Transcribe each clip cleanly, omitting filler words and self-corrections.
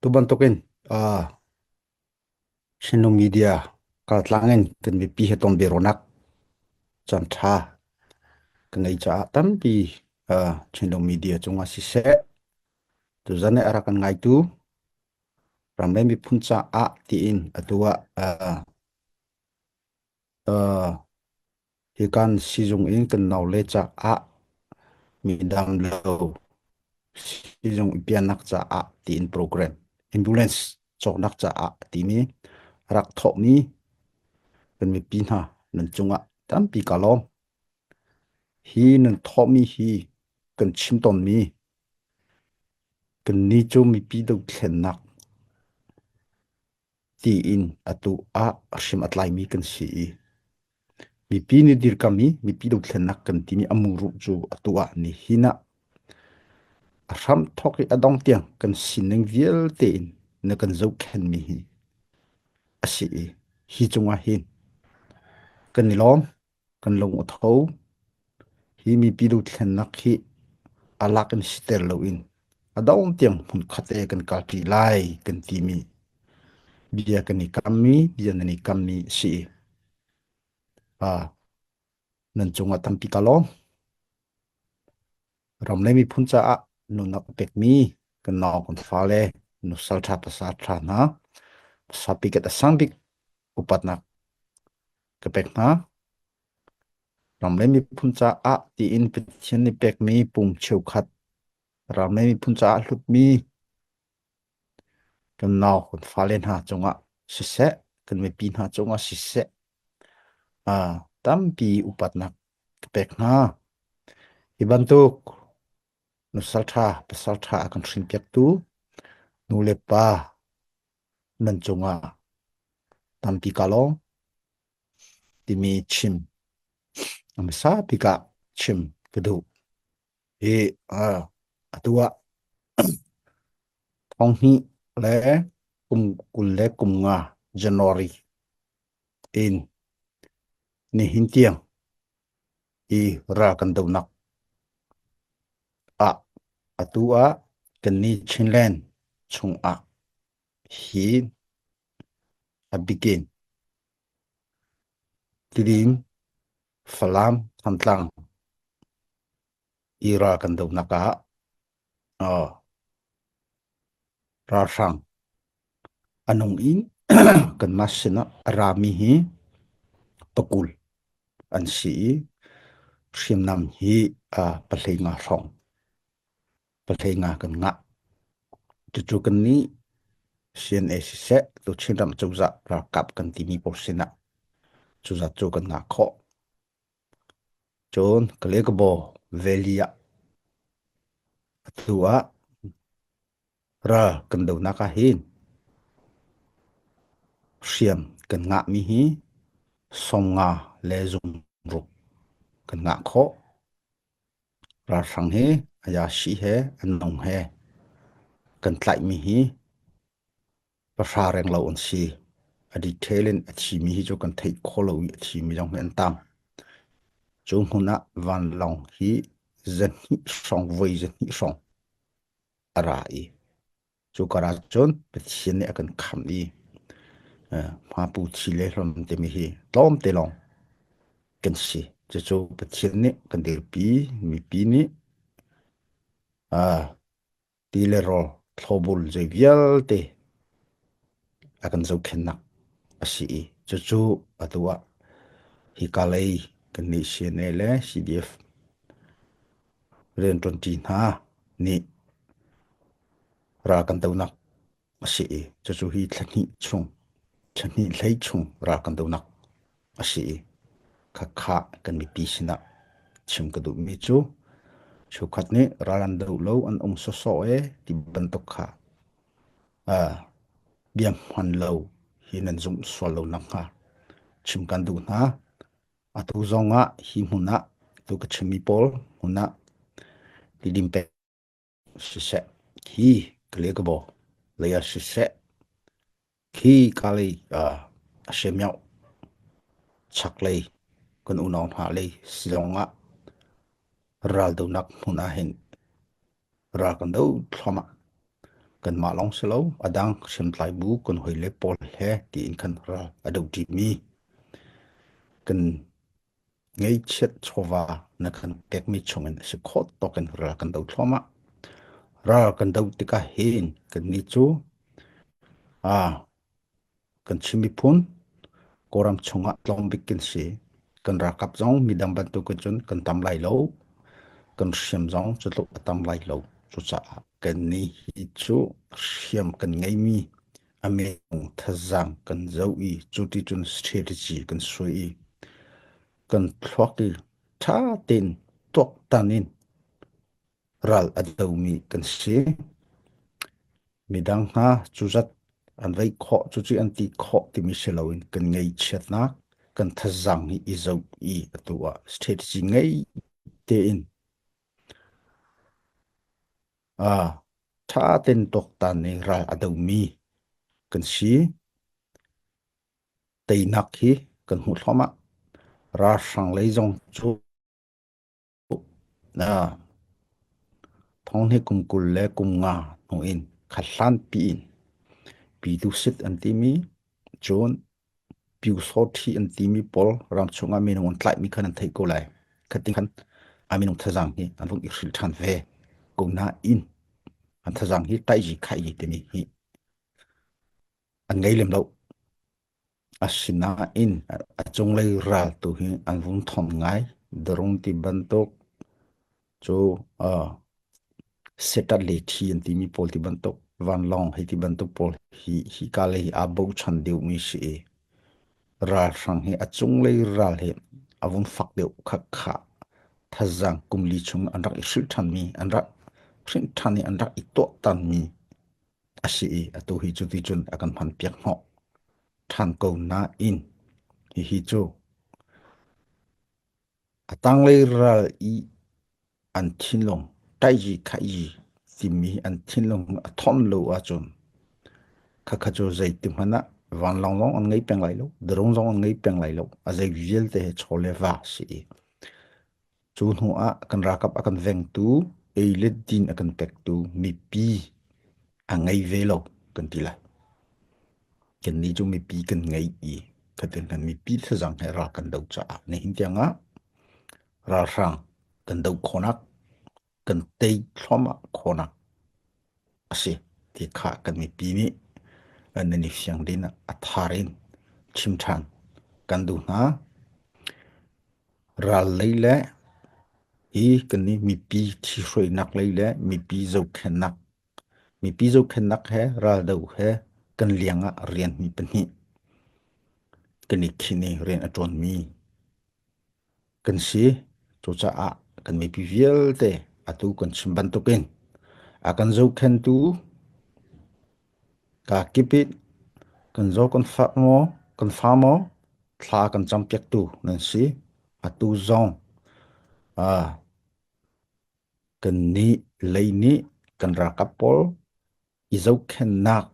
Tu bantukin uh, Chinlung Media kaltlang in kan mipi he ton biaruahnak caan ṭha ka ngei caah tampi uh, Chinlung Media cungah siseh tuzan i a rak kan ngaitu ram le miphun caah tiin atu ah uh, uh, Hi kan sizung in kan naule caah midang lo sizung i piannak caah tiin program ambulance cawknak caah timi rak thawhmi kan mipi hna nan cungah tampi ka lawm. Hi nan thawhmi hi kan chim tawnmi kannih cu mipi dothlennak tiin atu ah hrim a tlaimi kan si i mipi nih dirkam i mipi dothlennak kan timi a muru cu atu ah nihin ah a hram thawk i a dong tiang kan sining vialte in na kan zohkhenmi hi a si i hi cungah hin kan i lawm. Kan lung a tho. Hi mipi dothlennak hi a lak in siter loin a dong tiang hmunkhat e kan kalṭi lai kan timi bia kan i kammi bia nan i kammi a si. Ah, nan cungah tampi ka lawm. Ram le miphun caah nunnak a pekmi kan nau kan fale nusal ṭha pasal ṭha hna sapiket a sang bik upatnak ka pek hna. Ram le miphun caah tiin Pathian nih pekmi pum cheukhat ram le miphun caah hlutmi kan nau kan fale hna cungah siseh, kan mipi hna cungah siseh, ah tampi upatnak ka pek hna. Hi bantuk nusal ṭha, pasal ṭha a kan hrinpiaktu nu le pa nan cungah tampi ka lawm timi chim a hmasa bik ah chim ka duh. Hi uh, atu ah thonghnih le kum 25 January in nihin tiang i ral kan donak ah atu ah kannih Chinland chungah hi a bikin Tidim, Falam, Thantlang i ral kan donak ah uh, ralhrang a nung in kanmah sinah a rami hi pakul an si i hriamnam hi uh, pahlei nga hrawng pahlei nga kan ngah. Cucu kannih CNA siseh tu Chinram cozah ralkap kan timi pawl sinah cuzat cu kan ngah khawh. Cun Kalekabaw Valley ah atu ah ral kan donak ah hin hriam kan ngahmi hi 50 le zungruk kan ngah khawh. Ralhrang hi a yashi he a nung he kan tlaihmi hi pahra renglo an si. A detail in a thimi hi cu kan theih khawh lo i a thimi zong hi an tam. Cu hmun ah vanlawng hi zahnih hrawng voi zahnih hrawng a ra i cu kar ah cun Pathian nih a kan khamh i hmapu thi le hlom timi hi tlawmte lawng kan si. Cucu Pathian nih kan dirpi, mipi nih ti le rawl thlawbul zei vialte a kan zohkhenhnak a si i cucu atu ah hika lei kannih CNA le CDF rianṭuanṭi hna nih ral kan donak a si i cucu hi thla hnih chung thla hnih hlei chung ral kan donak a si i khakha kan mipi sinah chim ka duhmi cu cheukhat nih ral an do lo an um sawsawh e ti bantuk kha uh, bia hman lo hi nan zumh sual lo nakhnga chim kan duh hna. Atu zong ah hi hmun ah tu ka chimmi pawl hmun ah tidim pek siseh khi Kalekabaw lei ah siseh khi kalei uh, a semiao chaklei kan unau hna lei silong ah raldonak hmun ah hin ral kan do thluahmah. Kanmah lawng si lo, a dang hriamtlai bu kan hawile pawl he tiin khan ral a doṭimi kan ngeihchiat chawva na kan pekmi chungin a si khawh tawkin ral kan do thluahmah. Ral kan do tikah hin kannih cu ah Kan Chin miphun Kawlram chungah tlawmbik kan si. Kan ralkap zong midang bantukin cun kan tam lai lo. Kan hriam zong cutluk a tam lai lo. Cucaah kannih hi cu hriam kan ngeimi a minung thazaang kan zoh i cuti cun strategy kan suai i kan thluak i ṭha tein tuaktan in ral a domi kan si. Midang hna cuzat an vei khawh, cucu an ti khawh timi si loin kan ngaihchiatnak, kan thazaang hi i zoh i atu ah strategy ngei tein ah ṭha tein tuaktan i ral a domi kan si. Teinak hi kan hmuh thluahmah. Ralhrang lei zong cu Thong hi kum 20 le kum nga hnu in khathlan piin Pyitusit an timi cun Pyusawṭhi an timi pawl ramchung ah minung an tlaihmi khan an theih ko lai. Khating khan a minung thazaang hi an vung i hrilh ṭhan ve ko nain an thazaang hi taihzi khaihzi timi hi an ngei lem lo. Asinain a cunglei ral tu hi an vung thawng ngai. Darung ti bantuk cu uh, setat le thi an timi pawl ti bantuk vanlawng hei ti bantuk pawl hi hi ka lei hi aa bochan deuhmi si i ralhrang hi a cunglei ral hi a vung fak deuh kha kha thazaang kum li chung an rak i hrilh ṭhanmi an rak hrinh ṭhan i an rak i tuahtanmi a si i atu hi cuti cun a kan hmanpiak hnawh ṭhan ko nain hihi cu a tanglei ral i an thinlung ṭaihyi khaihyi timi an thinlung a thawn lo ahcun khakha cu zeiti hmanh ah vanlawng zong an ngei peng lai lo drone zong an ngei peng lai lo a zei vialte he chaw le va si i Cu hnu ah kan ralkap a kan vengtu, ei le din a kan pektu mipi a ngei ve lo kan ti lai. Kannih cu mipi kan ngei i khatin kan mipi thazaang he ral kan do caah nihin tiang ah ralhrang kan do khawhnak, kan tei thluahmah khawhnak a si ti kha kan mipi nih nan i fiang ding ah a thar in chim ṭhan kan duh hna. Ral lei le hi kan nih mipi ṭhihruainak lei le mipi zohkhenhnak mipi zohkhenhnak he raldoh he kan liang ah rian hi pahnih kan i khinh i rian a ṭuanmi kan si. Cucaah kan mipi vialte atu kan chim bantukin a kan zohkhenhtu Kakip in kan zaw kan fak maw, kan fa maw, thla kan campiaktu nan si. Atu zong ah kannih lei nih kan ralkap pawl i zohkhenhnak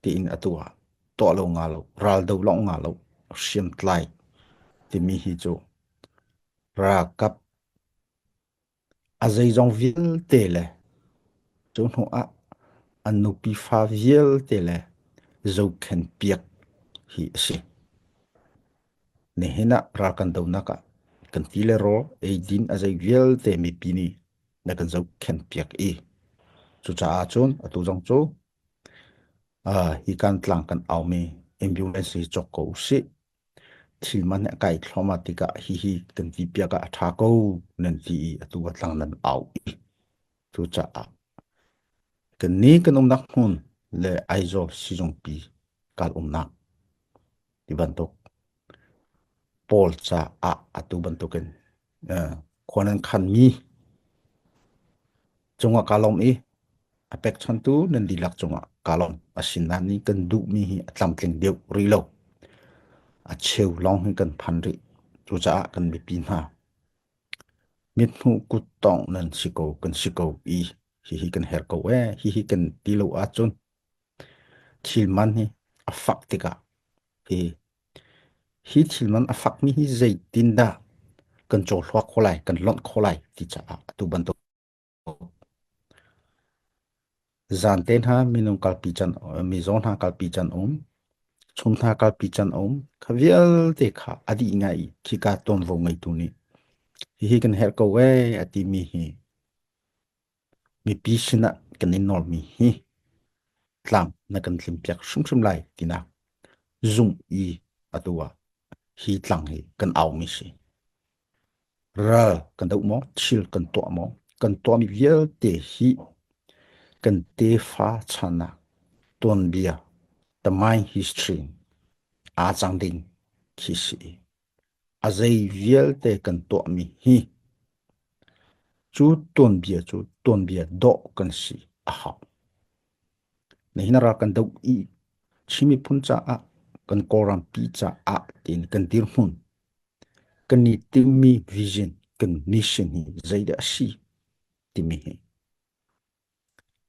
tiin atu ah tuah lo nga lo, raldo lawng nga lo, hriamtlai timi hi cu ralkap A zeizong vialte le cu hnuah an nupi fa vialte le zohkhenhpiak hi a si. Nihin ah ral kan donak ah kan ti le rawl eidin a zei vialte mipi nih na kan zohkhenhpiak i cucaah cun atu zong cu uh, hi kan tlang kan aumi ambulance hi cawk ko usih. Thil man a kai thluahmah tikah hihi kan ti piak ah a ṭha ko nan ti i atu a tlang nan au i cucaah kannih kan umnak hmun le Aizawl sizungpi kal umnak ti bantuk pawl caah atu bantukin khua nan khanmi cungah kaa lawm i a pekchantu nan dihlak cungah kaa lawm. Asinain nih kan duhmi hi a tlamtling deuh rih lo. A cheu lawng hi kan phan rih. Cucaah kan mipi hna mithmuh kuttongh nan si ko kan si ko i hihi kan herh ko ee hihi kan ti lo ahcun thil man hi a fak tikah hi hi thil man a fakmi hi zeitindah kan cawhluak kho lai kan lonh kho lai ti caah atu bantuk. Zan te hna minung kalpi can mizaw hna kalpi can um chung hna kalpi can um kha vialte kha a dih ngai i khika tuanvo ngeitu nih hihi kan herh ko ee a timi hi mipi sinah kan in nawlmi hi tlam na kan tlinpiak hrimhrim lai tinak zumh i atu ah hi tlang hi kan aumi si. Ral kan doh maw, thil kan tuah maw, kan tuahmi vialte hi kan tefa chan ah tuanbia, the mind history aa cang ding khi si. A zei vialte kan tuahmi hi cu tuanbia cu tuanbia dawh kan si a hau. Nihin ral kan doh i Chin miphun caah kan Kawlrampi caah tiin kan dirhmun kan i timhmi vision kan mission hi zeidah a si timi hi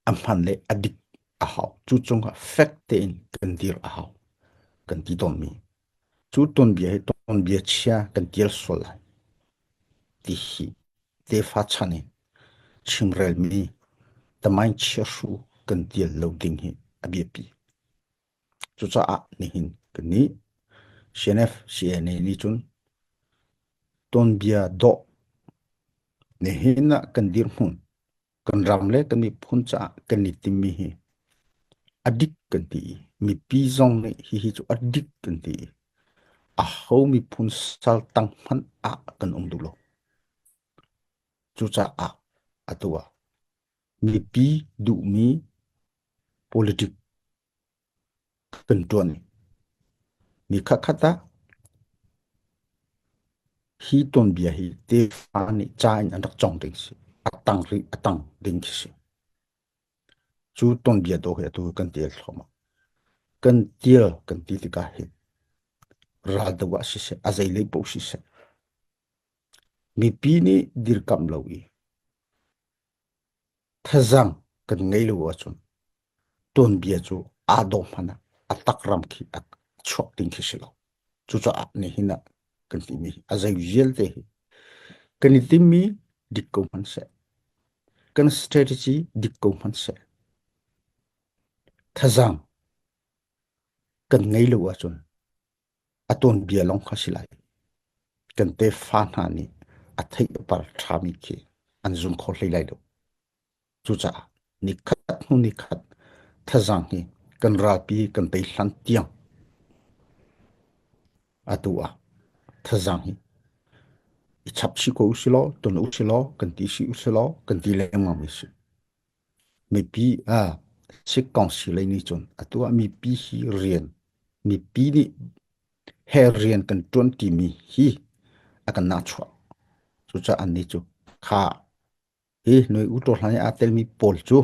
a hman le a dik a hau. Cu cungah fek tein kan dir a hau kan ti tawnmi. Cu tuanbia hi tuanbia chia kan tial sual lai ti hi tefa chan in chimrelmi tamain chiahru kan tial lo ding hi a biapi. Cucaah nihin kannih CNF CNA nih cun tuanbia dawh nihin ah kan dirhmun kan ram le kan miphun caah kan i timmi hi a dik kan ti i mipi zong nih hihi cu a dik kan ti i aho miphun sal tang hmanh ah kan um duh lo. Cucaah atu ah mipi duhmi politic kan ṭuan. Ni khatkhat ah hi tuanbia hi tefa nih ca in an rak cawng ding si. A tang rih a tang ding khi si. Cu tuanbia dawh hi atu kan tial thluahmah. Kan tial kan ti tikah hin ral do ah siseh, a zei lei paoh siseh, mipi nih dirkamh lo i Thazaang kan ngei lo ahcun tuanbia cu aa dawh hmanh ah a takram khi a chuak ding khi si lo. Cucaah nihin ah kan timi hi a zei vialte hi kan i timmi dik ko hmanh seh, kan strategy dik ko hmanh seh, thazaang kan ngei lo ahcun a tuanbia lawng kha si lai. Kan tefa hna nih a theih a par ṭhami khi an zum kho hlei lai lo. Cucaah nikhat hnu nikhat thazaang hi kan ralpi kan tei hlan tiang atu ah thazaang hi i chap chih ko usih law, ton usih law, kan ti si usih law, kan ti lengmang mi si. Mipi ah sikkongsi lei nih cun atu ah mipi hi rian mipi nih he rian kan ṭuan timi hi a kan nahchuah. Cucaah annih cu kha hi noi u ṭaw hlan i aa telmi pawl cu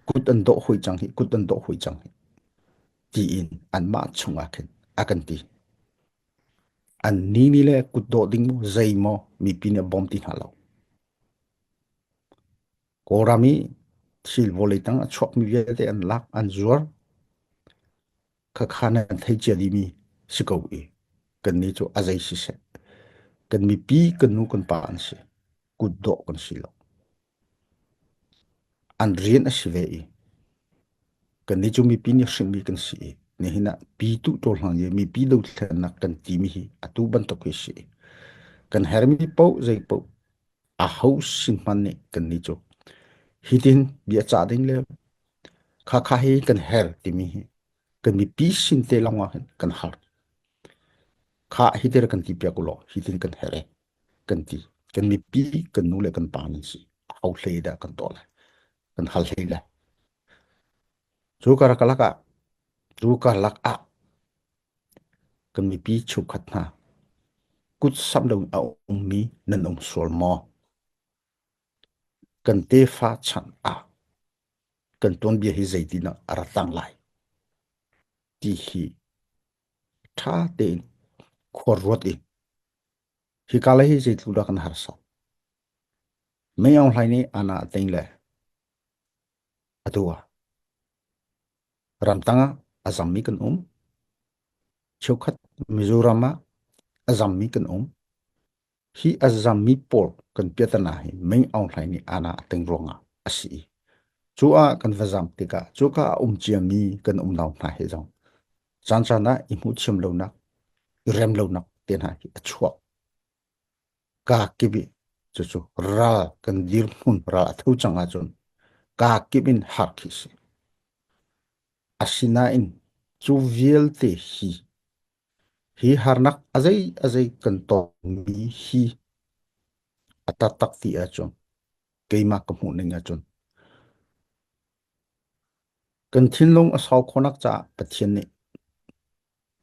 kut an dawh hoi cang hi kut an dawh hoi cang hi tiin anmah chungah khin a kan ti. An ni ni le kut dawh ding maw zei maw mipi nih a bawm ti hna lo. Kawlram i thil vawlei tang a chuakmi vialte an lak, an zuar. Khakha nan thei cia dihmi si ko i kannih cu a zei siseh kan mipi kan nu kan pa an si. Kutdawh kan si lo. An rian a si ve i kannih cu mipi nih hrinmi kan si i nihin ah pi tu ṭawl hlang i mipi dothlennak kan timi hi atu bantuk hi si. Kan hermi paoh zei paoh aho sin hmanh nih kannih cu hitin bia cah ding le khakha hi kan her timi hi kan mipi sin te lawng ah hin kan har. Kha hitin kan ti piak ulaw hitin kan her e kan ti. Kan mipi kan nu le kan pa nan si. Aho hlei dah kan tuah lai. Kan hal hlei lai. Cu karlak ah cu karlak ah Kan mipi cheukhat hna kut samh loin a ummi nan um sual maw? Kan tefa chan ah kan tuanbia hi zeitindah a ra tang lai ti hi ṭha tein khua ruat in hika lei hi zeitluk dah kan harsa. Mei Aung Hlaing nih ana a teng le atu ah Ramtang ah a zammi kan um. Cheukhat Mizoram ah a zammi kan um. Hi a zammi pawl kan piatana hi Meng Aung Hlaing nih ana a teng ruangah a si i. Cu ah kan va zam tikah cuka a um ciami kan umnau hna he zong caan caan ah i hmuhthiam lonak, i rem lonak te hna hi a chuak. Kaa kip i cucu ral kan dirhmun ral a tho cang ahcun kaa kip in har khi si. Asinain cu vialte hi hi harnak a zei a zei kan tongmi hi a taktak ti ahcun keimah ka hmuh ning ahcun kan thinlung a sau khawhnak caah Pathian nih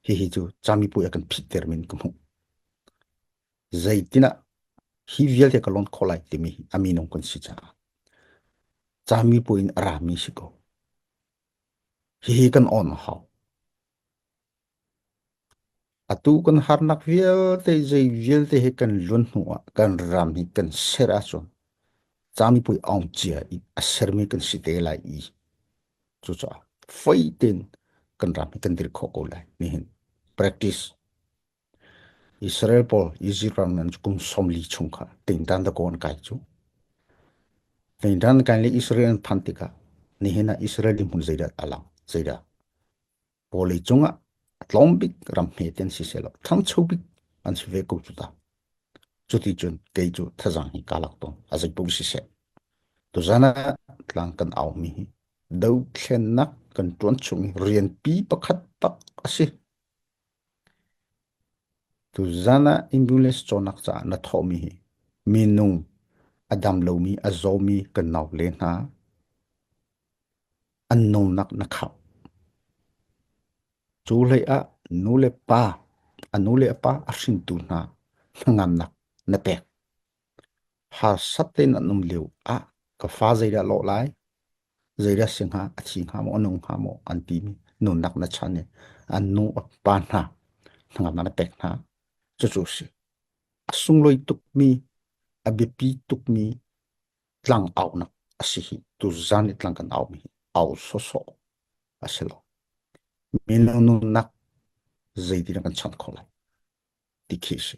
hihi cu camipuai a kan phit min ka hmuh. Zeitin ah hi vialte ka lawn khawh lai timi hi a minung kan si caah camipuai in a rami si ko. Hihi kan on a hau. Atu kan harnak vialte zei vialte hi kan luan hnu ah kan ram hi kan ser ahcun camipuai aung cia i a sermi kan si te lai i cucaah foi tein kan ram hi kan dir khawh ko lai. Nihin practice Israel pawl Egypt ram nan kum 40 chung kha tingtan da kawn kai cu. Tingtan kai le Israel an phan tikah nihin ah Israel hmun zeidah alang zeidah Vawlei cungah a tlawm bik ram hmete an si selaw ṭhangcho bik an si ve ko cu ta. Cuti cun kei cu thazaang hi kaa lak tawn. A zeipaoh siseh. Tuzan ah tlang kan aumi hi dothlennak kan ṭuan chung i rianpi pakhat bak a si. Tuzan ah ambulance cawnak caah na thawhmi hi minung a dam lomi, a zawmi kan naule hna an nunnak na khamh. Cu hlei ah nu le pa, a nu le a pa a hringtu hna hnangamnak na pek. Harsat tein an um lio ah ka fa zeidah lawh lai, zeidah si hnga, a thi hnga maw, a nung hnga maw an timi nunnak na chan i an nu a pa hna hnangamnak na pek hna. Cucu a si. A sunglawi tukmi, a biapi tukmi tlang aunak a si hi tuzan i tlang kan aumi hi au sawsawh a si lo. Mino nunnak zeitin kan chanh khawh lai ti khi a si.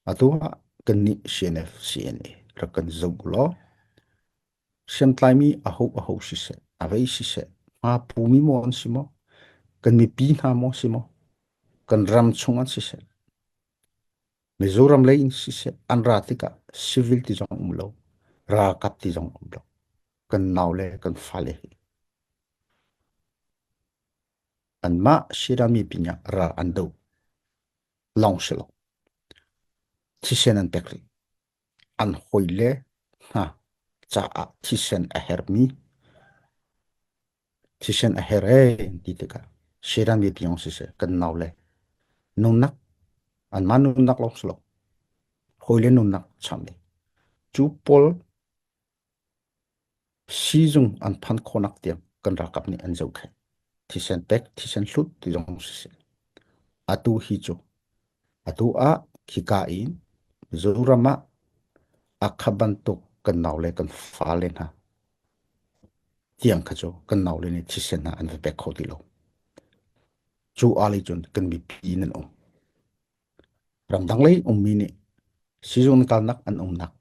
Atu ah kannih CNF CNA rak kan zoh law hriamtlaimi aho aho siseh, a vei siseh, hma pumi maw an si maw, kan mipi hna maw si maw, kan ram chung an siseh, Mizoram lei in siseh an ra tikah civil ti zong um lo, ralkap ti zong um lo. Kan nau le kan fale hi anmah Sirami pinah ral an do lawng si lo. Thisen an pek rih. An hawile hna caah thisen a hermi Thisen a her ee ti tikah Satan mi tiang siseh kan nau le nunnak anmah nunnak lawng si lo hawile nunnak cham ding cu pawl siizung an phan khawhnak tiang kan ralkap nih an zohkhenh thisen pek thisen hlut ti zong siseh atu hi cu atu ah khika in Mizoram ah akha bantuk kan nau le kan fale hna tiang kha cu kan naule nih thisen hna an va pek kho ti lo. Cu ali cun kan mipi nan um. Ramdang lei ummi nih sizung kalnak an umnak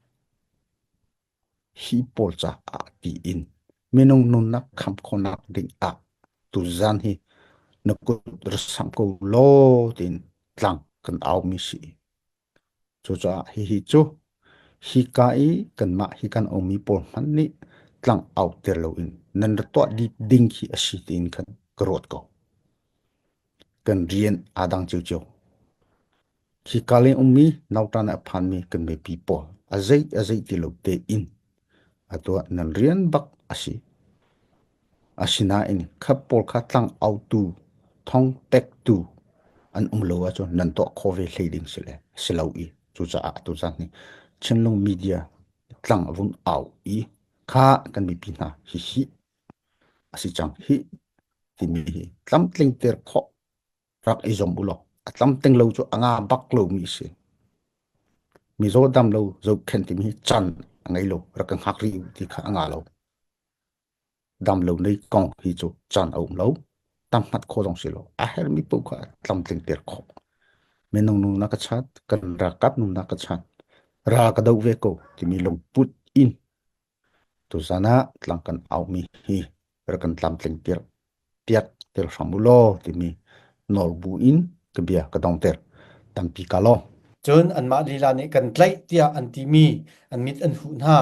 hi pawl caah tiin minung nunnak khamh khawhnak ding ah tuzan hi na kut ra samh ko law tiin tlang kan aumi si. Cucaah hihi cu hika i kanmah hi kan ummi pawl hmanh nih tlang auter loin nan ra tuah dih ding khi a si tiin khan ka ruat ko. Kan rian aa dang ciocio. Hika leng ummi nautan a phanmi kan mipi pawl a zei a zei ti lo tein atu ah nan rian bak a si. Asinain kha pawl kha tlang autu, thong pektu an um lo ahcun nan tuah khawh ve hlei ding si le si lo i cucaah atu caan hi Chinlung media tlang a vun au i kha kan mipi hna hihi a si cang hi timi hi tlamtling ter khawh rak i zom u law a tlamtling lo cu a nga bak lomi a si. Mizaw dam lo zohkhenh timi hi can a ngei lo rak ka hngak rih u ti kha a nga lo. Dam lo nei kong hi cu can a um lo. Tam hngat kho zong si lo. A hermi paoh kha tlamtling ter khawh. Minung nunnak ka chat, kan ralkap nunnak ka chat, ral ka do ve ko timi lungput in. Tuzan ah tlang kan aumi hi rak kan tlamtling piak piak tel hram u law timi nawl bu in ka bia ka dongter. Tampi ka lawm. Cun anmah lila nih kan tlaih tiah an timi an mit an huh hna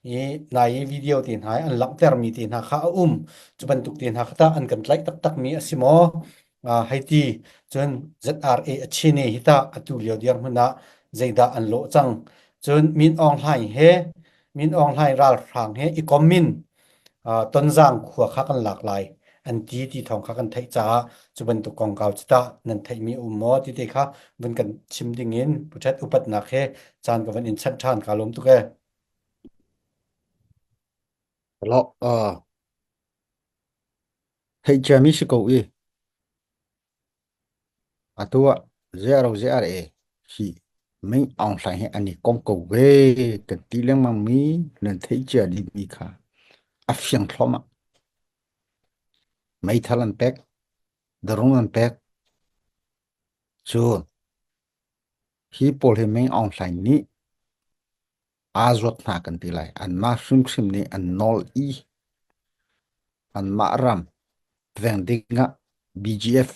i nai i video te hna i an langhtermi te hna kha a um. Cu bantuk te hna kha tah an kan tlaih taktakmi a si maw? Hei ti. Cun ZRA a chin i hi tah atu lio dirhmun ah zeidah an lawh cang? Cun Min Aung Hlaing he Min Aung Hlaing ralhrang he i kom in Tonzang khua kha kan lak lai an ti ti thawng kha kan theih caah cu bantuk kongkau cu tah nan theihmi a um maw ti te kha vun kan chim ding in Pu Ṭhet upatnak he caan ka van in chanh ṭhan kaa lawm tuk ee. Lo, theih ciami si ko i Atu ah ZRA hi Ming Aung Hlaing he an i kom ko ve kan ti lengmang mi nan theih cia dihmi kha a fiang thluahmah. Meithal an pek, darung an pek. Cun hi pawl hi Ming Aung Hlaing nih aa zuat hna kan ti lai. Anmah hrimhrim nih an nawl i anmah ram veng ding ah BGF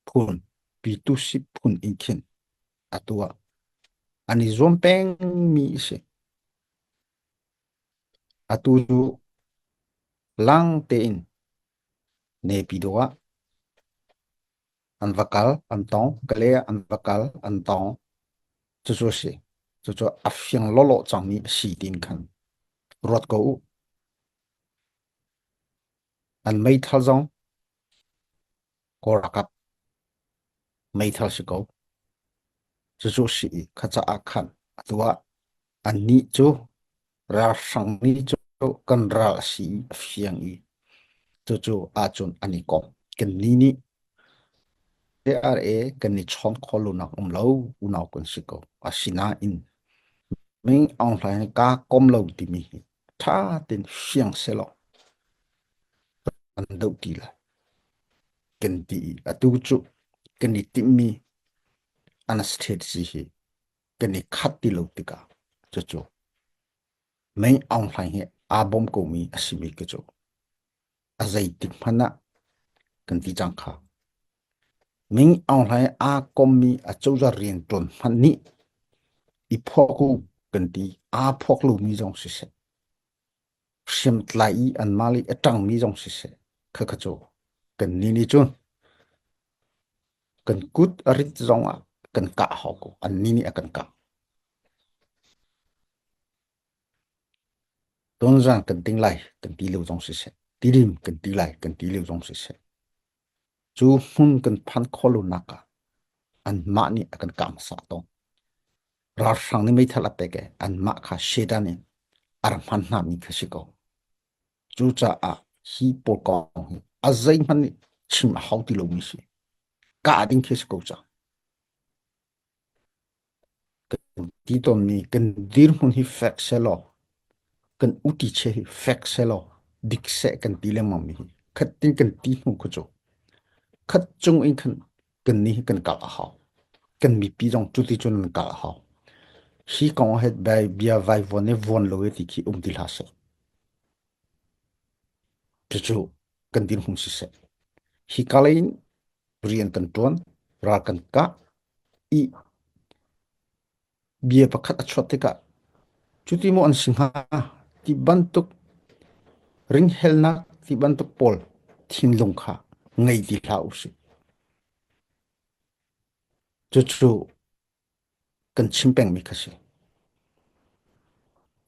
phun, P2C phun in khin atu ah an i zuam pengmi a si. Atu cu lang tein Naypyidaw ah an va kal an tong kale an va kal an tong cucu a si cucu a fiang lawlaw cangmi a si tiin khan ruat ko u an meithal zong Kawl ralkap meithal si ko cucu a si i kha caah khan atu ah annih cu ralhrang nih cu kan ral a si i a fiang i cucu ahcun an i kom kannih nih ARA kan i chawn khawh lonak um lo unau kan si ko asinain Ming Aung Hlaing kaa kom lo timi hi ṭha tein fiang sehlaw kan doh ti lai kan ti i atu cu kan i timhmi an strategy hi kan i khat ti lo tikah cucu Meng Aung Hlaing hi aa bawm komi a simi ka cu a zeitik hmanh ah kan ti cang kha. Ming Aung Hlaing aa kommi a cozah rianṭuan hmanh nih i phuak u kan ti aa phuak lomi zong siseh hriamtlai i anmah lei a ṭangmi zong siseh khakha cu kan nih nih cun Kan kut a rit zongah kan kah hau ko. Annih nih a kan kah. Tonzang kan ting lai kan ti lio zong siseh, tidim kan ti lai kan ti lio zong siseh. Cu hmun kan phan khawh lo nak ah anmah nih a kan kah hmasa tawn. Ralhrang nih meithal a pek i anmah kha Satan in a ra hman hna mi kha si ko. Cucaah hi pawl kong hi a zeihmanh nih chim a hau ti lomi si. Kah ding khi si ko cang. Kan ti tawnmi kan dirhmun hi fek selaw, kan utiche hi fek selaw, dik seh kan ti lengmang mi hi khat tin kan ti hnu khu cu khat cung in khan kan ni hi kan kal a hau. Kan mipi zong cuti cun an kal a hau. Hi kong ah hi bia vai vuan i vuan lo i ti khi um ti hlah seh. Cucu kan dirhmun siseh. Hi ka lei in rian kan ṭuan, ral kan kah i bia pakhat a chuah tikah cuti maw an si hnga ti bantuk ringhelnak ti bantuk pawl thinlung kha ngei ti hlah usih. Cucu kan chim pengmi kha si.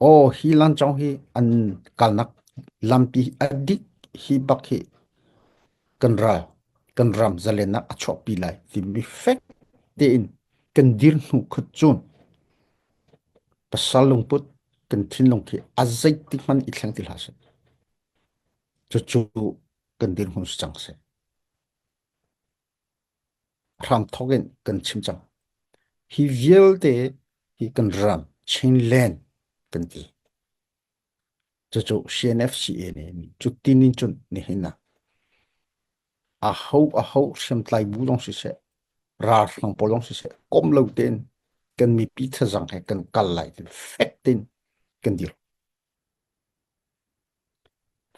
Aw hi lancawng hi an kalnak lampi a dik hi bak hi kan ral kan ram zalennak a chuahpi lai timi fek tein kan dir hnu khut cun pasal lungput kan thinlung khi a zeitik hmanh i thleng ti hlah seh. Cucu kan dirhmun si cang seh. Hramthawk in kan chim cang. Hi vialte hi kan ram Chinland kan ti. Cucu CNFCA nih cutin in cun nihin ah aho aho hriamtlai bu zong siseh, ralhrang pawl zong siseh, kom lo tein kan mipi thazang he kan kal lai ti fek tein kan dir.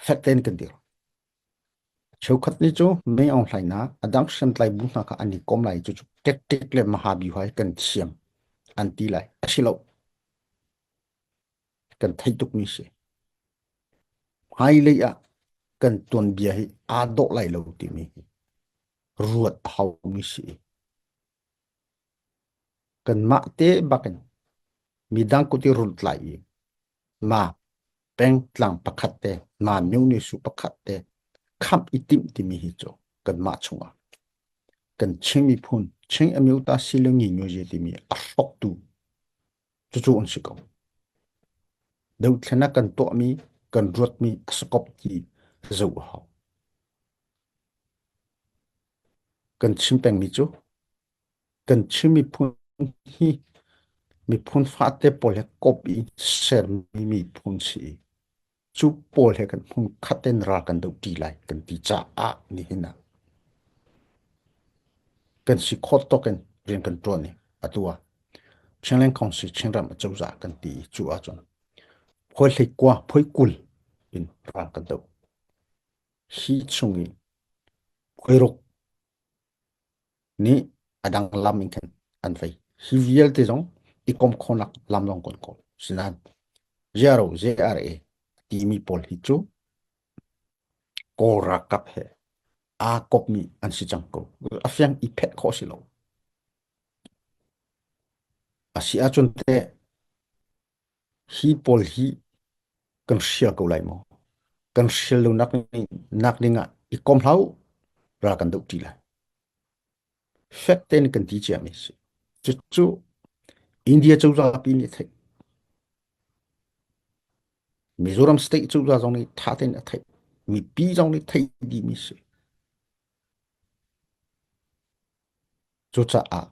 Fek tein kan dir. Cheukhat nih cu Mei Aung Hlaing hna a dang hriamtlai bu hna kha an i kom lai cucu tactic le mahabyuhai kan thiam an ti lai. A si lo. Kan theih tukmi si. Hmailei ah kan tuanbia hi aa dawh lai lo timi hi ruat a haumi si. Kanmah te bakin midang kut i rulh tlai i ma pengtlang pakhat te ma myone su pakhat te khamh i timh timi hi cu kanmah chungah kan Chin miphun Chin Amyota Silangi Nyoje timi a hrawktu cucu an si ko. Dothlenak kan tuahmi kan ruatmi a sakop ti zoh a hau. Kan chim pengmi cu kan Chin miphun hi miphun fate pawl he kop i sermi miphun si i cu pawl he kan hmun khat in ral kan doh ṭi lai kan ti caah nihin ah kan si khawt tawk in rian kan ṭuan i atu ah Chinland Council Chinram acozah kan ti i cu ahcun phoi hlei kua phoi 20 in ral kan doh. Hi chung i phoi ruk nih a dang lam in khan an vei. Hi vialte zong i kom khawhnak lam zong kan kawl. Sinain JRO, JRA timi pawl hi cu Kawl ralkap he aa kopmi an si cang ko. A fiang i phet khawh si lo. A si ahcun teh hi pawl hi kan hrial ko lai maw? Kan hrial lo nak, nak ding ah i kom hlah u, ral kan doh ṭi lai. Fek tein kan ti ciami a si. Cucu India cozah pi nih a theih. Mizoram state cozah zong nih ṭha tein a theih. Mipi zong nih theih dihmi a si. Cucaah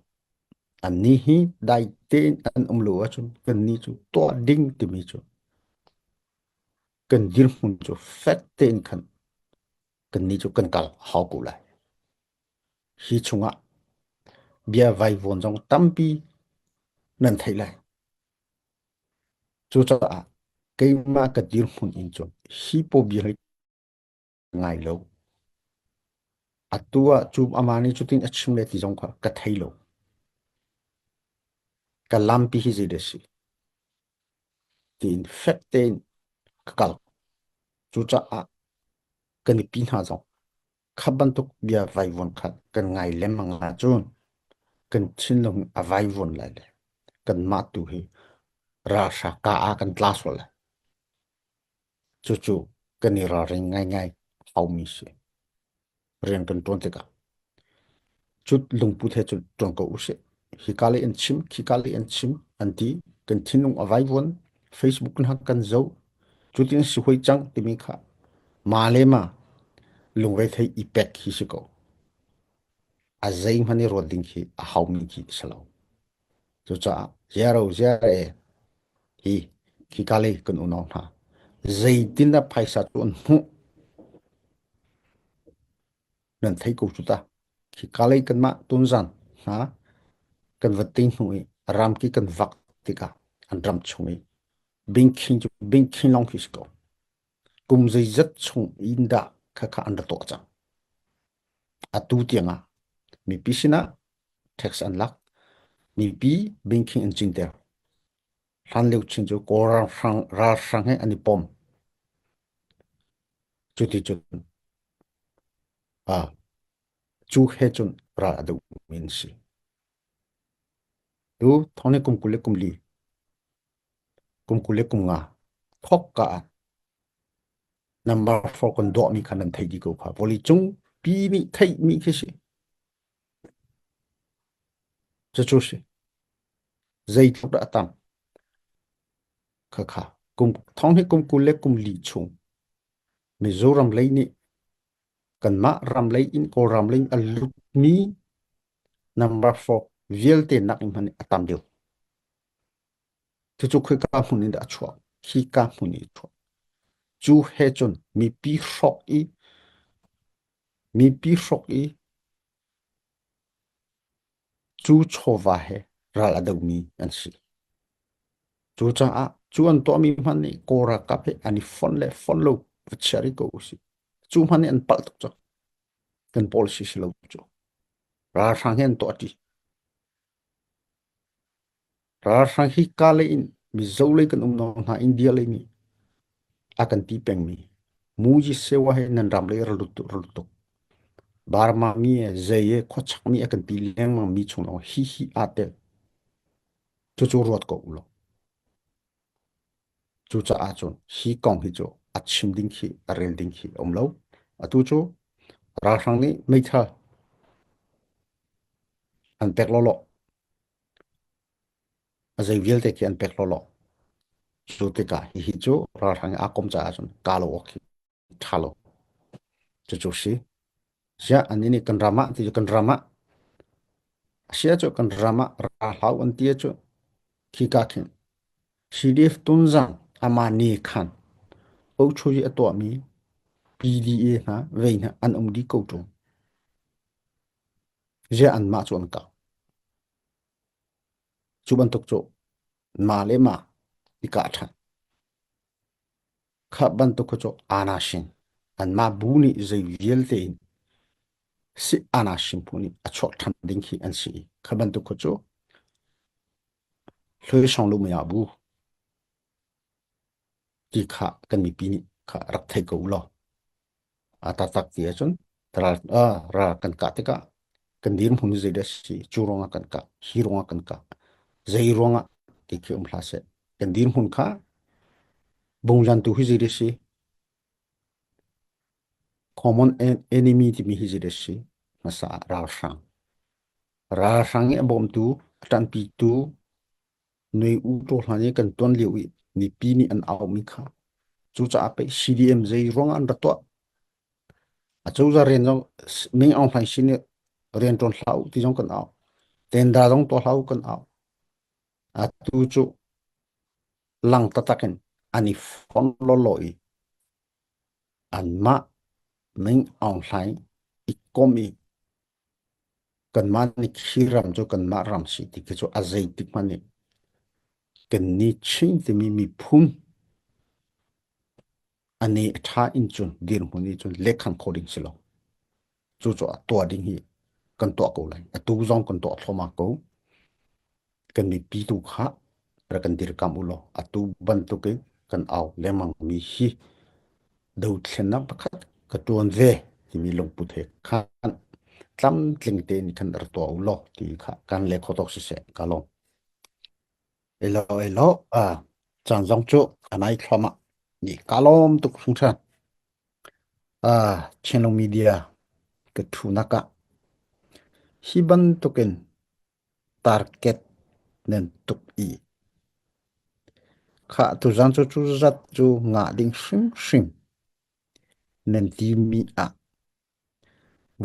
annih hi dai tein an um lo ahcun kannih cu tuah ding timi cu kan dirhmun cu fek tein khan kannih cu kan kal a hau ko lai. Hi chungah bia vaivuan zong tampi nan theih lai. Cucaah keimah ka dirhmun in cun hi paw bia hi ngai lo. Atu ah cu amah nih cutin a chim le ti zong kha ka thei lo. Ka lampi hi zei dah si tiin fek tein ka kal. Cucaah kan mipi hna zong kha bantuk bia vaivuan kha kan ngai lengmang ahcun kan thinlung a vaivuan lai le kanmah tu hi ralhra ka ah kan tla sual lai. Cucu kan i ralring ngaingai haumi si. Rian kan ṭuan tikah cut lungput he cun ṭuan ko usih. Hika lei an chim, khika lei an chim an ti. Kan thinlung a vaivuan. Facebook hna kan zoh. Cutin si hoi cang timi kha ma le ma lungrethei i pek hi si ko. A zeihmanh i ruat ding khi a haumi khi si lo. Cucaah ziaro ziare hi khika lei kan unau hna zeitindah phaisa cu an hmuh nan thei ko cu ta. Khika lei kanmah tunzan hna kan va ting hnu i ramki kan vak tikah an ram chung i bingkhin cu bingkhin lawng khi si ko. Kum zeizat chung in dah khakha an ra tuah cang. Atu tiangah mipi sinah tax an lak. Mipi bingkhin an cinter. Hlan lio chin cu Kawl ralhrang, ralhrang he an i pom. Cuti cun ah cu he cun ral a dohmi an si. Tu thong kum 20 le kum li kum 20 le kum nga thok ka ah number 4 kan dawhmi kha nan theih dih ko kha vawlei cung pi nih theihmi khi si. Cucu si. Zeitluk dah a tam? Khakha kum thong hi kum 20 le kum li chung Mizoram lei nih kanmah ram lei in Kawlram lei in a lutmi number 4 vialte nak in hmanh a tam deuh. Cucu khika hmun in dah a chuak? Khika hmun in a chuak. Cu he cun mipi hrawk i mipi hrawk i cu chawva he ral a domi an si. Cucaah cu an tuahmi hmanh nih Kawl ralkap he an i fonh le fonh lo. Va chia rih ko usih. Cu hmanh nih an palh tuk cang. Kan policy si lo cu. Ralhrang hi an tuah ṭi. Ralhrang hi ka lei in Mizo lei kan um nawn hna India lei nih a kan ti pengmi Muji Sewa he nan ram lei ra lut ra lut tuk. Burma mi e zei e khuachak mi a kan ti lengmang mi chung lawng hi hi aa tel. Cucu ruat ko u law. Cucaah cun hi kong hi cu a chim ding khi a rel ding khi a um lo. Atu cu ralhrang nih meithal an pek lawlaw. A zei vialte khi an pek lawlaw. Cu tikah hihi cu ralhrang i aa kom caah cun kaa lo awk khi ṭha lo. Cucu si. Ziah an nih kan ram ah ti cu kan ram ah a si ahcun kan ram ah ra hlah an ti ahcun khika khin CDF Tunzang amah ni khan Ochoyi a tuahmi PDA hna vei hna an um dih ko ṭung. Ziah anmah cu an kah. Cu bantuk cu mah le mah i kah ṭhan. Kha bantuk kha cu anashin anmah bu nih zei vialte in si anashin phu nih a chuak ṭhan ding khi an si i kha bantuk kha cu hlui song lu maya bu ti kha kan mipi nih kha rak thei ko u law A taktak ti ahcun ral, ah, ral kan kah tikah kan dirhmun hi zeidah a si, cu ruangah kan kah, hi ruangah kan kah, zei ruangah ti khi um hlah seh. Kan dirhmun kha bungzantu hi zeidah a si, common enemy timi hi zeidah a si, hmasa ah ralhrang. Ralhrang i a bawmtu, a ṭanpitu, Nui u to hlan i kan tuan lio i mipi nih an aumi kha cucaah pei CDM zei ruangah an ra tuah acozah rian zong Ming Aung Hlaing sin i rian ṭuan hlah u ti zong kan au tenda zong tuah hlah u kan au atu cu lang taktak in an i fon lawlaw i anmah Ming Aung Hlaing i kom i Kanmah nih khi ram cu kanmah ram si ti khi cu a zeitik hmanh nih kannih Chin timi miphun a ne a ṭha in cun dirhmun in cun lehkhan kho ding si lo. Cucaah tuah ding hi kan tuah ko lai. Atu zong kan tuah thluahmah ko. Kan mipi tu kha rak kan dirkamh u law atu bantukin kan au lengmangmi hi dothlennak pakhat ka ṭuan ve timi lungput he khan tlamtling tein khan rak tuah u law ti kha kan le kho tawk siseh ka lawm. Elo elo ah caan zong cu a nai thluahmah ni ka lawm tuk hringhran. Ah Chinlung Media ka thunak ah hi bantukin target nan tuk i khah tuzaan cu cu zat cu ngah ding hrimhrim nan timi ah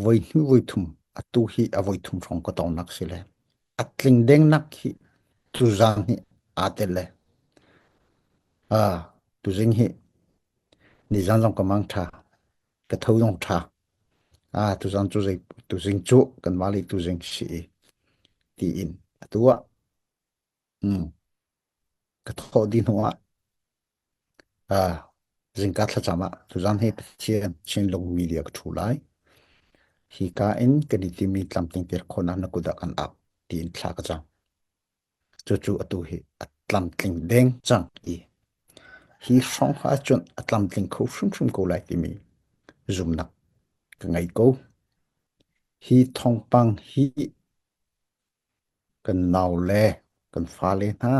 voi hnu voi thum atu hi a voi thum hrawng ka tongnak si le a tling dengnak hi tuzaan hi aa tel le ah tuzing hi nizaan zong ka mang ṭha ka tho zong ṭha Ah, tuzan cu zei tuzing cu kanmah le tuzing si i tiin atu ah mm, ka thawh dih hnu ah ah zingka thlacam ah tuzan hi Pathian Chinlung media ka ṭhu lai. Hi ka in kan i timi tlamtling ter khawhnak na kut ah kan ap tiin thla ka cam. Cucu atu hi a tlamtling deng cang i hi hrawng ahcun a tlamtling kho hrimhrim ko lai timi zumnak ka ngei ko. Hi thawngpang hi kan naule kan fale hna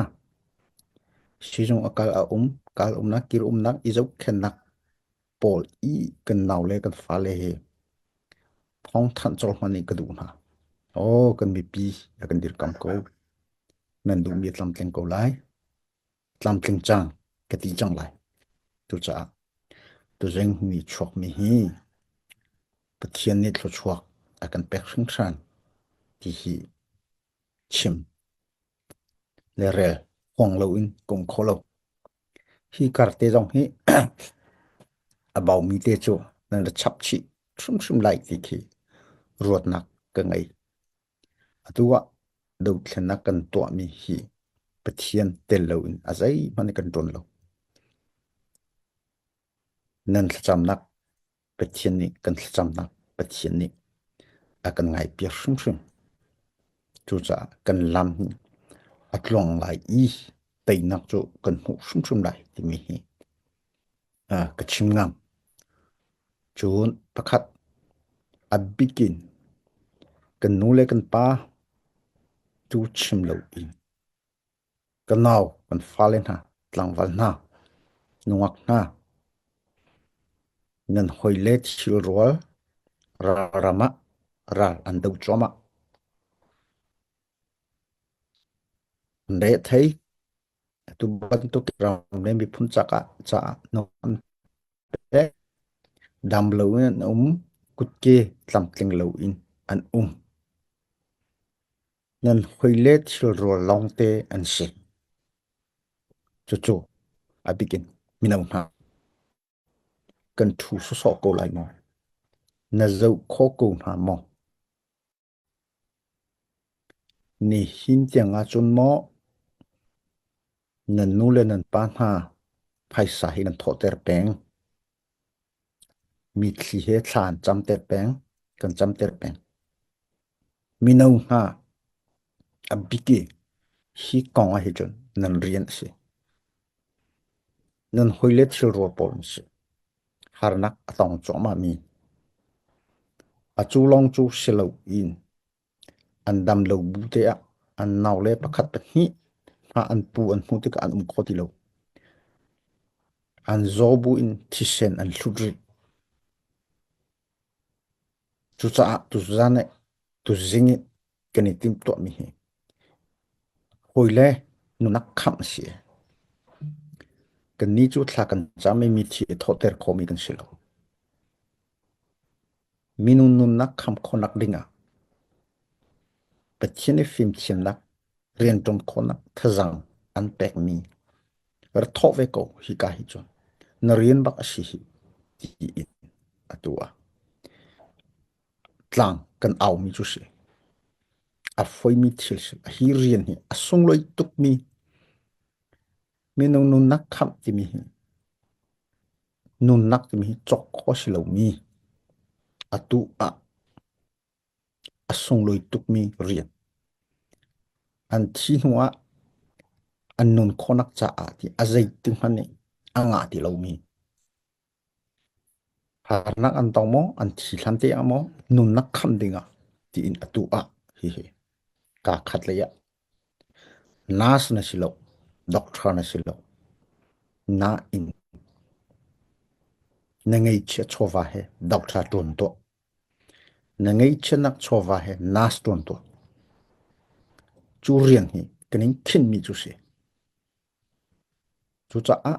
sizung a kal a um, kal umnak, kir umnak, i zohkhenhnak pawl i kan naule kan fale hi thawngthanh colh hmanh in ka duh hna. Aw, kan mipi a kan dirkam ko. Nan duhmi a tlamtling ko lai. Tlamtling cang ka ti cang lai. Cucaah tuzing ni chuakmi hi Pathian nih thluachuak a kan pek hringhran ti hi chim le rel huang loin ka um kho lo. Hi kar te zong hi a baumi te cu nan ra chap chih hrimhrim lai ti khi ruatnak ka ngei. Atu ah dothlennak kan tuahmi hi Pathian tel loin a zeihmanh kan ṭuan lo. Nan thlacamnak Pathian nih kan thlacamnak Pathian nih a kan ngaihpiak hrimhrim. Cucaah kan lam hi a tluang lai i teinak cu kan hmuh hrimhrim lai timi hi ka chim ngam. Cun pakhat a bikin kan nu le kan pa tu chim loin Ka nau, kan fale hna, tlangval hna, nungak hna, nan hawile thilrual ralram ah ral an do cuahmah. An re a thei. Atu bantuk ram le miphun caah caah an pek. Dam loin an um, kutke tlamtling loin an um. Nan hawile thilrawl lawngte an si. Cucu a bik in mino hna kan ṭhu sawsawh ko lai maw? Na zoh kho ko hna maw? Nihin tiang ahcun maw nan nu le nan pa hna phaisa hi nan thawhter peng? Mitthli he thla an camter peng, kan camter peng. Mino hna a bik i hi kong ah hi cun nan rian a si. Nan hawile thilrawl pawl an si. Harnak a tong cuahmah mi. A cu lawng cu si loin An dam lo bu te ah an naule pakhat pahnih hna an pu an hmuh tikah an um kho ti lo. An zaw bu in thisen an hlut rih. Cucaah tuzan i tuzing i kan i timhtuahmi hi hawile nunak khamh a si. Kannih cu thla kan cam i mithi a thawhter khomi kan si lo. Minung nunnak khamh khawhnak dingah Pathian i fimthiamnak, rianṭuan khawhnak thazaang an pekmi rak thawh ve ko hika hi cun na rian bak a si hi tiin atu ah tlang kan aumi cu si. A foimi thil si. Hi rian hi a sunglawi tukmi minung nunnak khamh timi hi Nunnak timi hi cawk khawh a si lomi, atu ah a sunglawi tukmi rian. An thi hnu ah an nun khawhnak caah ti a zeitik hmanh nih a ngah ti lomi. Harnak an tong maw, an thi hlan te ah maw, nunnak khamh ding ah tiin atu ah hihi kaa khat lei ah Nurse na si lo, doctor na si lo. Nain na ngeihchiah chawva he doctor ṭuan tuah. Na ngeihchiahnak chawva he nurse ṭuan tuah. Cu rian hi kan in khinhmi cu si. Cucaah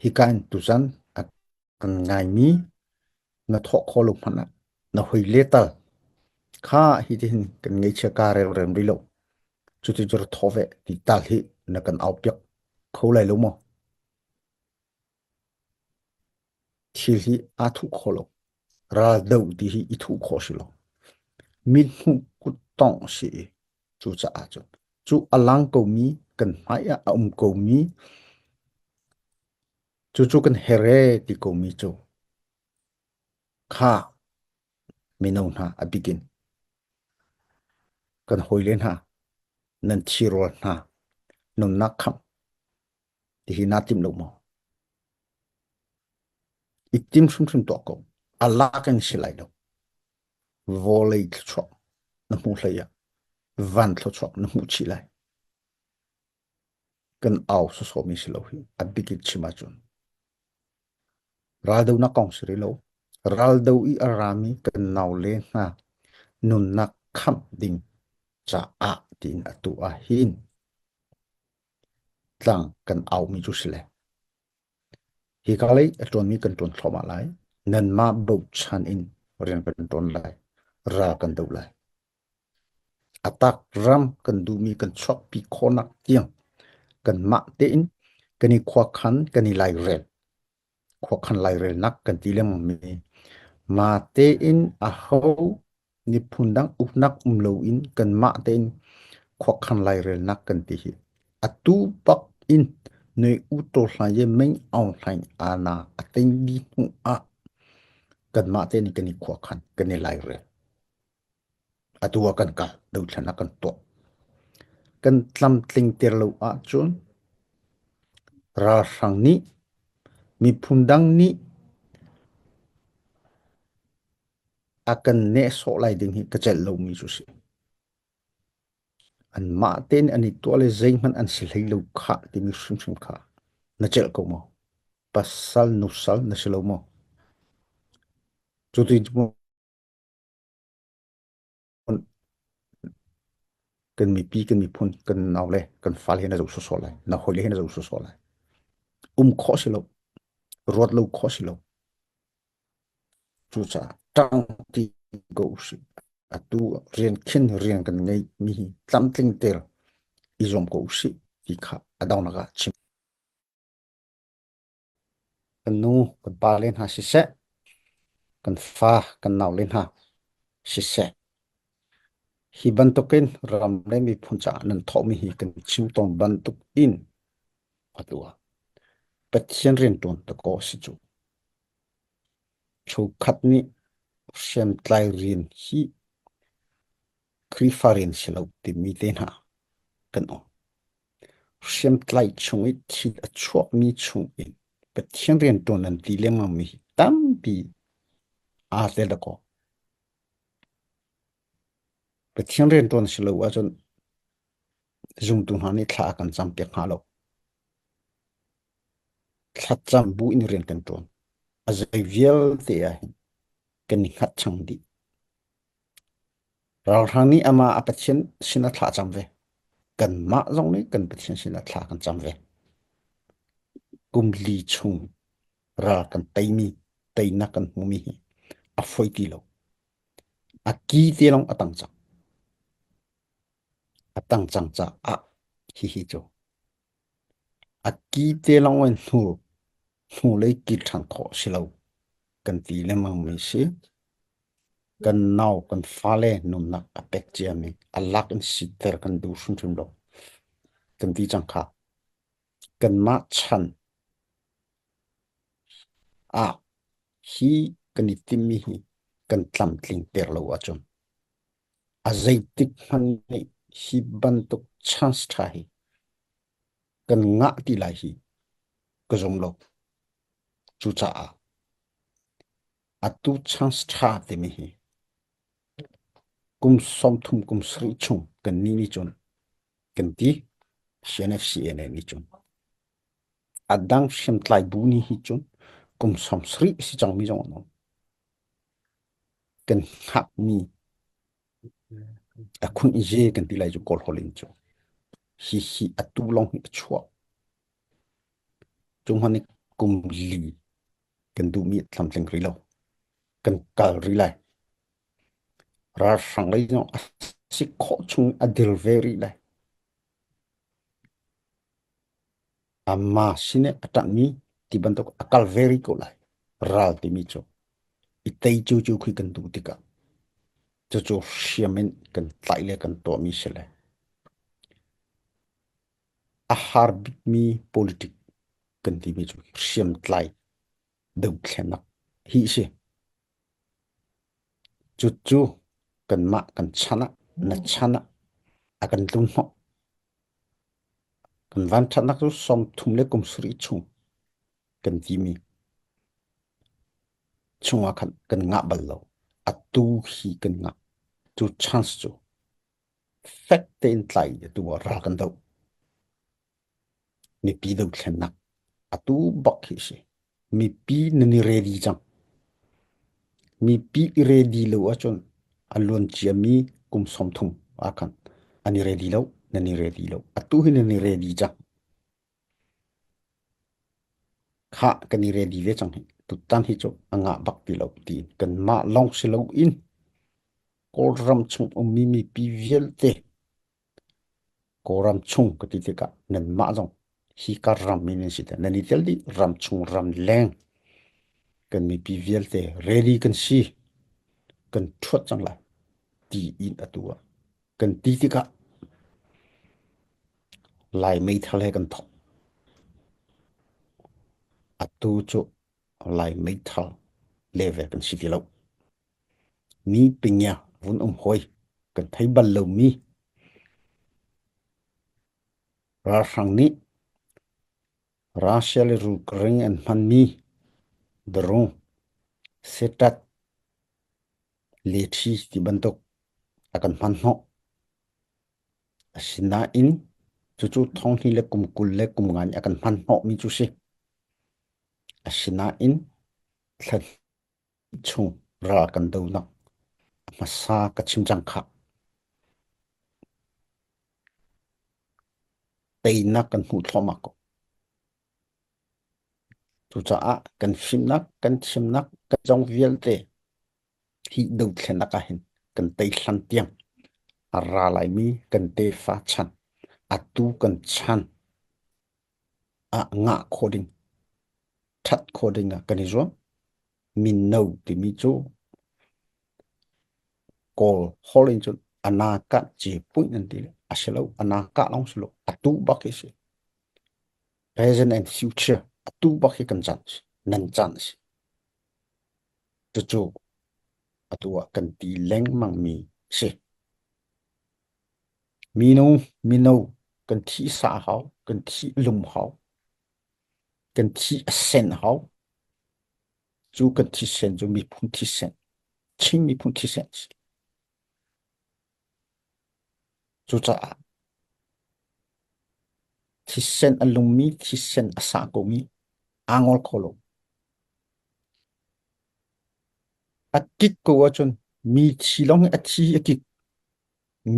hika in tuzan a kan ngaimi na thawh khawh lo hmanh ah na hoi le tal kha hi ti hin kan ngeihchia ka relrem rih lo cuti cu ra thawh ve ti tal hi na kan au piak kho lai lo maw thil hi aa thuh kho lo ral do ti hi i thuh khawh si lo mit hmuh kut tongh si i cucaah cun cu a lang komi kan hmai ah a um komi Cucu kan her ee ti komi cu kha mino hna a bikin kan hawile hna nan thirawl hna nunnak khamh ti hi naa tim lo maw? I tim hrimhrim tuah ko. A lak in si lai lo. Vawlei thluachuah na hmuh hlei ah van thluachuah na hmuh chih lai. Kan au sawsawhmi si lo hi a bik in chim ahcun raldonak kong si rih lo raldo i a rami kan naule hna nunnak khamh ding caah tiin atu ah hin tlang kan aumi cu si le hika lei a ṭuanmi kan ṭuan thluahmah lai nanmah bochan in rian kan ṭuan lai ral kan do lai A tak ram kan duhmi kan chuakpi khawhnak tiang kanmah tein kan i khuakhan kan i lairel. Khuakhan lairelnak kan ti lengmang mi mah tein aho miphun dang uknak um loin kanmah tein khuakhan lairelnak kan ti hi atu bak in. Nui U Taw Hlaing le Min Aung Hlaing aana a tei dih hnu ah kanmah te nih kan i khuakhan, kan i lairel. Atu ah kan kal, dothlennak kan tuah. Kan tlamtling ter lo ahcun ralhrang nih miphun dang nih a kan nehsawh lai ding hi ka celh lomi cu si. Anmah tein an i tuah le zeihmanh an si hlei lo khah timi hrimhrim kha na celh ko maw? Pasal nusal na si lo maw? Cuti kan mipi kan miphun kan nau le kan fale he na zoh sawsawh lai na hawile he na zoh sawsawh lai um khawh si lo ruat lo khawh si lo cucaah ṭangti ko usih atu rian khin rian kan ngei mi hi tlamtling ter i zuam ko usih ti kha a dongnak ah chim Kan nu, kan pa le hna siseh, kan fa, kan nau le hna siseh, hi bantukin ram le miphun caah nan thawhmi hi kan chim tawn bantuk in atu ah Pathian rianṭuan dakaw a si cu. Chungkhat nih hriamtlai rian hi Khrihfa rian si lo timi te hna kan um. Hriamtlai chung i thil a chuakmi chungin Pathian rianṭuan an ti lengmangmi hi tampi aa tel dakaw. Pathian rianṭuan si lo ahcun zumtu hna nih thla a kan campiak hnga lo. Thlacam bu in rian kan ṭuan. A zei vialte ah hin kan i hngatchang dih. Ralhrang nih amah a Pathian sin a thla cam ve. Kanmah zong nih kan Pathian sin a thla kan cam ve. Kum li chung ral kan teimi, teinak kan hmumi hi a foi ti lo. A ki te lawng a tang cang. A tang cang caah hihi cu a ki te lawng in hnu hnulei kir ṭhan khawh si lo kan ti lengmang mi si. Kan nau kan fale nunnak a pek ciami a lak in siter kan duh hrimhrim lo. Kan ti cang kha. Kanmah chan ah hi kan i timmi hi kan tlamtling ter lo ahcun a zeitik hmanh nih hi bantuk chance ṭha hi kan ngah ti lai hi ka zum lo. Cucaah atu chance ṭha timi hi kum 30 kum sarih chung kan nih nih cun kan ti CNFCNA nih cun a dang hriamtlai bu nih hi cun kum 70 si cangmi zong an um. Kan hngakmi a khun i je kan ti lai cu Kawl holh in cu hi hi atu lawng hi a chuak. Cu hmanh nih kum li kan duhmi a tlamtling rih lo. Kan kal rih lai. Ralhrang lei zong a si khawh chung a dir ve rih lai. Ama sin i a ṭanhmi ti bantuk a kal ve rih ko lai. Ral timi cu i tei cu cu khi kan duh tikah cucu hriam in kan tlaih le kan tuahmi si le a har bikmi politic kan timi cu hriamtlai dothlennak hi a si. Cucu kanmah kan chan ah na chan ah a kan tlun hnawh. Kan vanṭhatnak cu 30 le kum sarih chung kan timi chungah khan kan ngah bal lo. Atu hi kan ngah. Cu chance cu fek tein tlai atu ah ral kan doh. Mipi dothlennak atu bak hi a si. Mipi nan i ready cang. Mipi i ready lo ahcun a luan ciami kum 30 ah khan an i ready lo, nan i ready lo. Atu hi nan i ready cang. Khah kan i ready ve cang hi. Tutan hi cu a ngah bak ti lo tiin kanmah lawng si loin Kawlram chung ummi mipi vialte Kawlram chung ka ti tikah nanmah zong hika ram in nan si te nan i tel dih ram chung ram leng kan mipi vialte ready kan si kan ṭhuat cang lai ti in atu ah kan ti tikah Lai meithal he kan thawk. Atu cu Lai meithal level kan si ti lo. Mi pingia vun um hoi kan thei bal lomi ralhrang nih Russia le Ukraine an hmanmi drone, setat, leṭhi ti bantuk a kan hman hnawh. Asinain cucu thonghnih le kum 20 le kum nga nih a kan hman hnawhmi cu si. Asinain thla chung ral kan donak a hmasa ka chim cang khah. Teinak kan hmuh thluahmah ko. Cucaah kan fimnak, kan thiamnak, kan zong vialte hi dothlennak ah hin kan tei hlan tiang a ra laimi kan tefa chan, atu kan chan ah ngah khawh ding, ṭhat khawh ding ah kan i zuam. Mino timi cu Kawl holh in cun anakah ci puih nan ti a si lo anakah lawng si lo atu bak hi si present and future atu bak hi kan chan si nan chan si cucu atu ah kan ti lengmang mi si mino mino kan thi sa hau kan thi lum hau kan thi a sen hau Cu kan thisen cu miphun thisen, Chin miphun thisen a si. Cucaah thisen a lungmi, thisen a sa komi aa ngol kho lo. A kik ko ahcun mi thi lawng hi a thi a kik.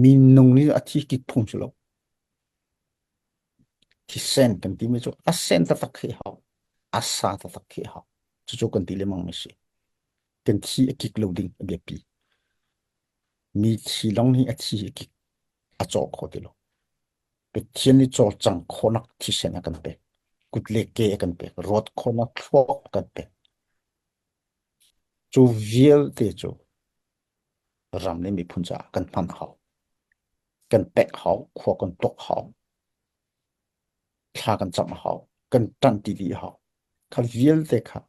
Minung nih a thi kik phung si lo. Thisen kan timi cu a sen taktak khi hau. A sa taktak khi hau. Cucu kan ti lengmang mi si. Kan thi a kik lo ding a biapi. Mi thi lawng hi a thi a kik. A cawh kho ti lo. Pathian nih cawlcang khawhnak thisen a kan pek. Kut le ke a kan pek. Rawt khawhnak thluak a kan pek. Cu vialte cu ram le miphun caah kan hman hau. Kan pek hau, khua kan tuak hau, thla kan cam hau, kan ṭan ti dih hau. Kha vialte kha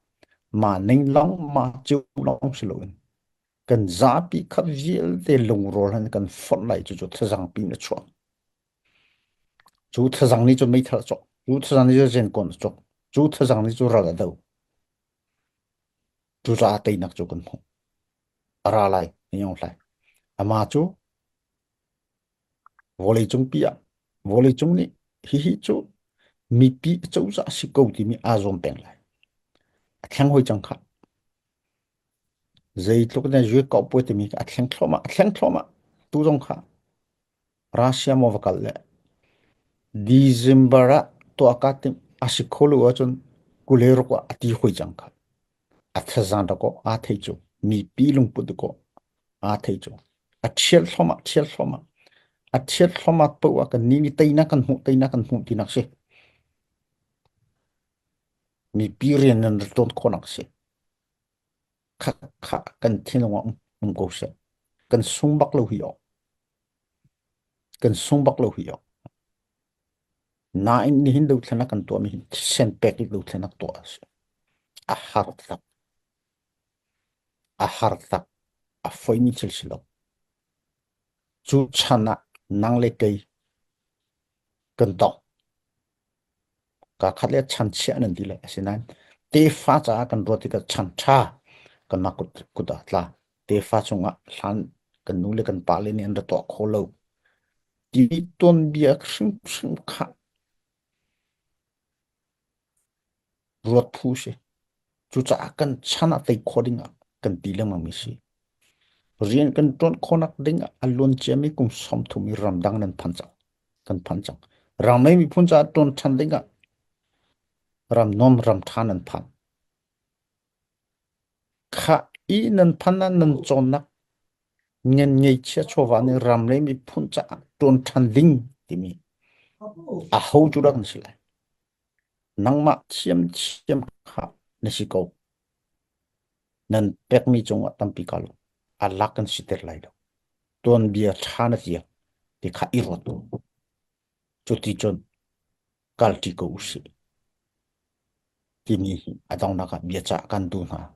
ma ning lawng ma cio lawng si loin kan zapi kha vialte lungrual han kan fonh lai cu cu thazang pin a chuak. Cu thazang nih cu meithal a cawk, cu thazang nih cu zenkawn a cawk, cu thazang nih cu ral a do. Cucaah teinak cu kan hmuh. A ra lai, ni ong hlai. Amah cu vawleicung pi ah vawleicung nih hihi cu mipi cozah a si ko timi aa zuam peng lai. A thleng hoi cang khah. Zeitluk in zui kau puai timi a thleng thluahmah, a thleng thluahmah. Tu zong kha Russia maw va kal le December ah tuah ka timh a si kho lo ahcun kule ruk ah a ti hoi cang kha. A thazang rak aa thei cu mipi lungput ko aa thei cu a ṭhial thluahmah ṭhial thluahmah a ṭhial thluahmah paoh ah kan ni ni teinak kan hmuh teinak kan hmuh tinak si mipi rian nan rak ṭuan khawhnak si kha kha kan thinlung ah um ko seh kan sung bak lo hi awk kan sung bak lo hi awk Nain nihin dothlennak kan tuahmi hi thisen pek i dothlennak tuah a si. A har tak. A har tak. A foimi thil si lo. Cu chan ah nang le kei kan tong. Ka khat le chan chia nan ti le asinain tefa caah kan ruat tikah chan ṭha kanmah kut, kut ah tla. Tefa chungah hlan kan nu le kan pa le nih an ra tuah kho lo. Ti tuanbia hrimhrim kha ruat phu si. Cucaah kan chan ah tei khawh ding ah kan ti lengmang mi si. Rian kan ṭuan khawhnak ding ah a luan ciami kum 30 i ramdang nan phan cang. Kan phan cang. Ramlei miphun caah ṭuan ṭhan ding ah ram nuam ram ṭha nan phan. Khah i nan phan ah nan cawnnak ngan ngeihchia chawva nih ram le miphun caah ṭuan ṭhan ding timi a ho cu dah kan si lai. Nangmah thiamthiam kha na si ko. Nan pekmi cungah tampi ka lawm. A lak kan siter lai lo. Tuanbia ṭha na tiang ti kha i ruat. Cuti cun kalṭi ko usih. Timi hi a donghnak ah biacah kan duh hna.